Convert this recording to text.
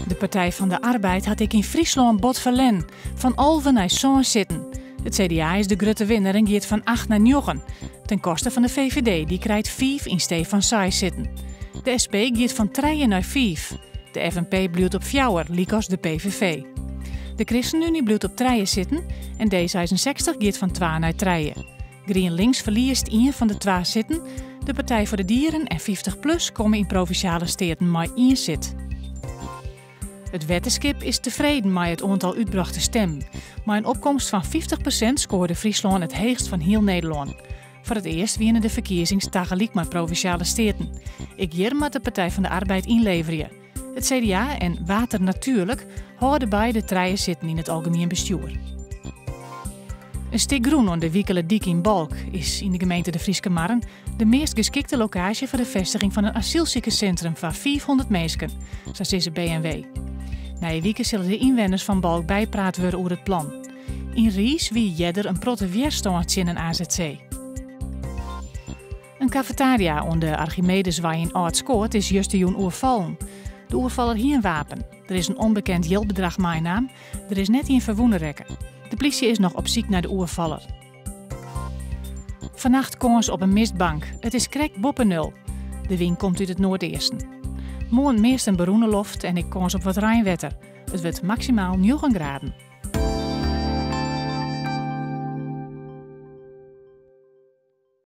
De Partij van de Arbeid hat ek yn Fryslân bot ferlern, fan 11 nei sân sitten. It CDA is de grutte winner en giet fan acht nei njoggen. Ten koste fan de VVD, dy krijt fiif yn stee fan seis sitten. De SP giet fan trije nei fiif. De FNP bliuwt op fjouwer, lykas de PVV. De Christenunie bliuwt op trije sitten en D66 giet fan twa nei trije. GrienLinks ferliest ien fan de twa sitten. De Partij voor de Dieren en 50PLUS komme yn Provinsjale Steaten mei ien sit. It Wetterskip is tefreden mei it oantal útbrochte stimmen. Mei in opkomst fan 50% skoarde Fryslân it heechst fan hiel Nederlân. Foar it earst wiene de ferkiezings tagelyk mei Provinsjale Steaten. Ek hjir moat de Partij van de Arbeid ynleverje. It CDA en Water Natuurlijk hâlde beide trije sitten yn it algemien bestjoer. In stik grûn oan de Wikeledyk yn Balk is yn de gemeente De Fryske Marren de meast geskikte lokaasje foar de festiging fan in asylsikerssintrum foar 500 minsken, sa sizze B en W. Nije wike sille de ynwenners fan Balk bypraat wurde oer it plan. Yn Riis wie earder in protte wjerstân tsjin in azc. In kafetaria oan de Archimedeswei yn Aldskoat is justerjûn oerfallen. De oerfaller hie in wapen. Der is in ûnbekend jildbedrach meinaam. Der is net ien ferwûne rekke. De plysje is noch op syk nei de oerfaller. Fannacht kâns op in mistbank. It is krekt boppe nul. De wyn komt út it noardeasten. Moarn meast in berûne loft en ek kâns op wat reinwetter. It wurdt maksimaal njoggen graden.